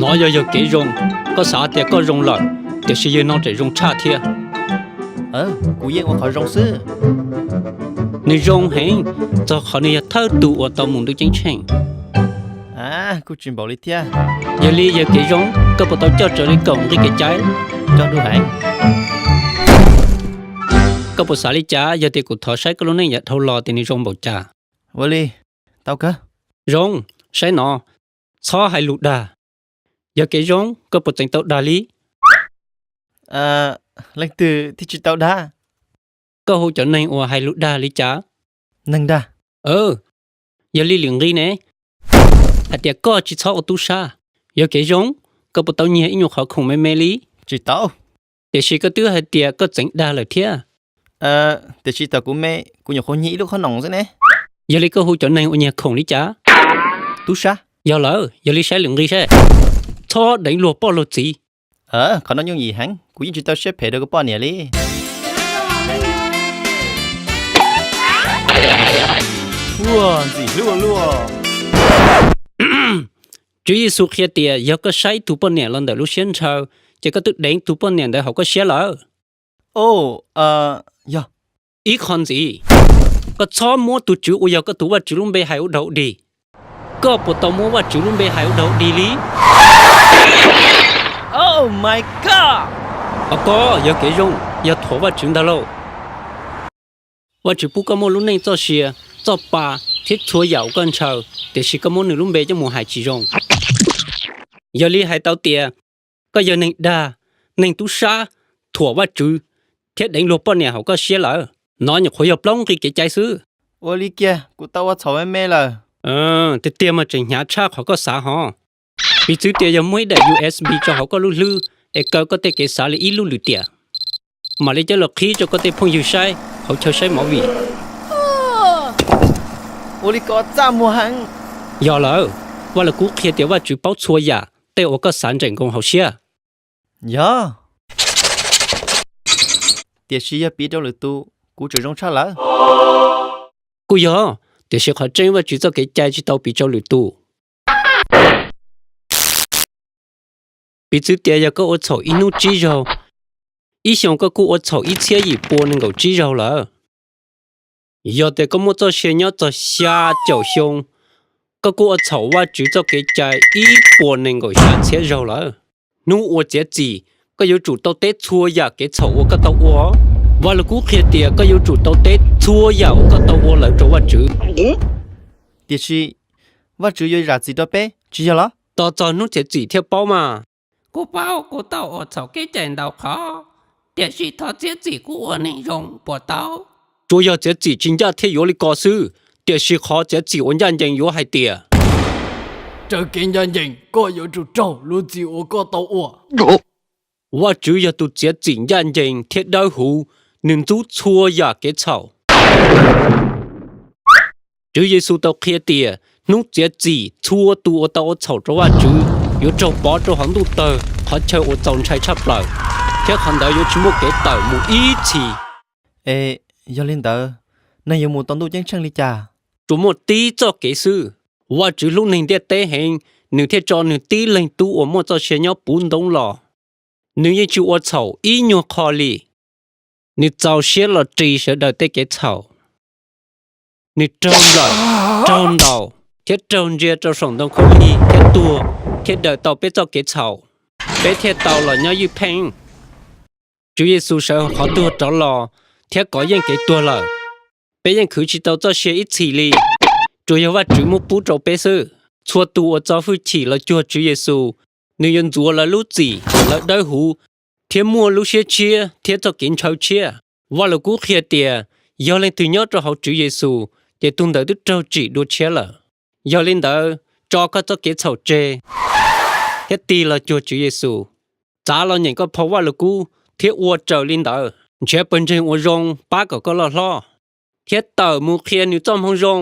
Qhov yog yog kev zoo, koj xav tias koj zoo lawm, tiam sis yawg no tseem zoo tshaj thiab. Kuv yeej ua qhov zoo xwb. Nws zoo heev, txog qhov nws yog thawj tug uas tau mus ntuj ceeb tsheej. Kuj tsis npaum li thiab. Yog li yog kev zoo, koj puas tau coj raws li kaum nqi kev cai? Coj du heev. Koj puas xav li cas yog tias kuv thov saib koj lub neej yav dhau los tias nws zoo npaum cas? Ua li, tau kawg. Zoo, saib no, txhob hais lus dag. Yog kev zoo, koj puas tseem tau dag li? Leej twg thiaj tsis tau dag? Koj hu cov neeg uas hais lus dag li cas? Neeg dag. Yog li lwm nqi ne, hais tias koj tsis txhob ua tub sab. Yog kev zoo, koj puas tau nyiag ib nyuag qhov khoom me me li? Tsis tau. Tiam sis koj twb hais tias koj tseem dag lawm thiab. Tiam sis thaum kuv me, kuv nyuam qhuav nyiag ib lub qhob noom xwb ne. Yog li koj hu cov neeg uas nyiag khoom li cas? Tub sab. Yog lawm, yog li saib lwm nqi seb. Txhob deev luag poj luag txiv. Qhov no yooj yim heev, kuv yeej tsis tau siab phem rau koj poj niam li. Ua ntxim hlub ua luaj. Tswv Yexus qhia tias yog koj saib tus poj niam los ntawm lub siab ntshaw, ces koj twb deev tus poj niam ntawd hauv koj siab lawm. Yog. Ib qho ntxiv, koj txhob muab tus Tswv uas yog koj tus Vajtswv lub npe hais ua dog ua dig. Koj puas tau muab Vajtswv lub npe hais ua dog ua dig li? Oh my God! Qhov ko yog kev zoo, yog thuam Vajtswv ntag lauj. Vajtswv pub koj muaj lub neej txoj sia, txoj pa thiab txhua yam uas koj ntshaw, tiam sis koj muab nws lub npe coj mus hais tsis zoo. Yog li hais tau tias koj yog neeg dag, neeg tub sab, thuam Vajtswv thiab deev luag poj niam hauv koj siab lawm. No nyuam qhuav yog plaub nqi kev cai xwb. Ua li kiag, kuv tau ua txhaum me me lawm. Tiag tiag mas tseem hnyav tshaj qhov koj xav hos. Piv txwv tias yog muaj ib daim U S B rau hauv koj lub hlwb es kaw koj tej kev xav li ib lub lwm tiam, mam li coj los qhib rau koj tej phooj ywg saib hauv chaw saib movie. Ua li ko txaj muag heev. Yog lawm, Vaj Lug Kub qhia tias Vajtswv paub txhua yam tej uas koj xav ntsem nkoos hauv siab. Yog. Tiam sis yog piv rau lwm tus, kuv tseem zoo tshaj lawm. Kuj yog, tiam sis qhov tseeb Vajtswv txoj kev cai tsis tau piv rau lwm tus. Piv txwv tias yog koj ua txhaum ib hnub tsib zaug, ib xyoos koj kuj ua txhaum ib txhiab yim pua nees nkaum tsib zaug lawm. Yog tias koj muaj txoj sia nyob txog xya caum xyoo, koj kuj ua txhaum Vajtswv txoj kev cai ib puas nees nkaum xya txhiab zaug lawm. Hnub ua txiav txim, koj yuav tsum tau teb txhua yam kev txhaum uas koj tau ua. Vaj Lug Kub qhia tias koj yuav tsum tau teb txhua yam uas koj tau ua lawm rau Vajtswv. Tiam sis Vajtswv yuav zam txim rau peb, tsis yog los? Tos txog hnub txiav txim thiaj paub mas. Kuv paub kuv tau ua txhaum kev cai ntau qhov, tiam sis thov txiav txim kuv ua neeg zoo puas tau? Tsuas yog txiav txim tsis ncaj thiaj yuav li ko xwb, tiam sis qhov txiav txim uas ncaj ncees yuav hais tias, raws kev ncaj ncees koj yuav tsum raug luag txim uas koj tau ua. Vajtswv yog tus txiav txim ncaj ncees thiab dawb huv, nws ntxub txhua yam kev txhaum. Tswv Yexus tau qhia tias hnub txiav txim txhua tus uas tau ua txhaum rau Vajtswv yuav raug pov rau hauv ntuj tawg qhov chaw uas txaus ntshai tshaj plaws, thiab qhov ntawd yuav tsis muaj kev tawm mus ib txhis. Es yog li ntawd, neeg yuav mus tau ntuj ceeb tsheej li cas? Tsuas muaj tib txoj kev xwb. Vajtswv hlub neeg ntiaj teb heev, nws thiaj tso nws tib leeg tub uas muaj txoj sia nyob puv ntoob los. Nws yeej tsis ua txhaum ib nyuag qho li. Nws txaus siab los ris sawv daws tej kev txhaum. Nws raug nplawm, raug ntaus, thiab raug ntsia rau saum ntoo khaub lig thiab tuag, thiaj daws tau peb txoj kev txhaum, peb thiaj tau los nyob ywj pheej. Tswv Yexus sawv hauv qhov tuag rov los thiab kov yeej kev tuag lawm. Peb yeej khwv tsis tau txoj sia ib txhis li. Tsuas yog Vajtswv muab pub rau peb xwb. Txhua tus uas txo hwj chim los cuag Tswv Yexus, nws yuav ntxuav lawv lub txim, lawv dawb huv, thiab muaj lub siab tshiab thiab txoj kev ntshaw tshiab. Vaj Lug Kub qhia tias, yog leej twg nyob rau hauv Tswv Yexus, ces tus ntawd twb raug tsim dua tshiab lawm. Yog li ntawd, tso koj txoj kev txhaum tseg thiab tig los cuag Tswv Yexus. Txav los nyeem koj phau Vaj Lug Kub thiab ua raws li ntawd. Nrhiav pawg ntseeg uas zoo pab kom koj loj hlob, thiab tawm mus qhia nws txoj moo zoo.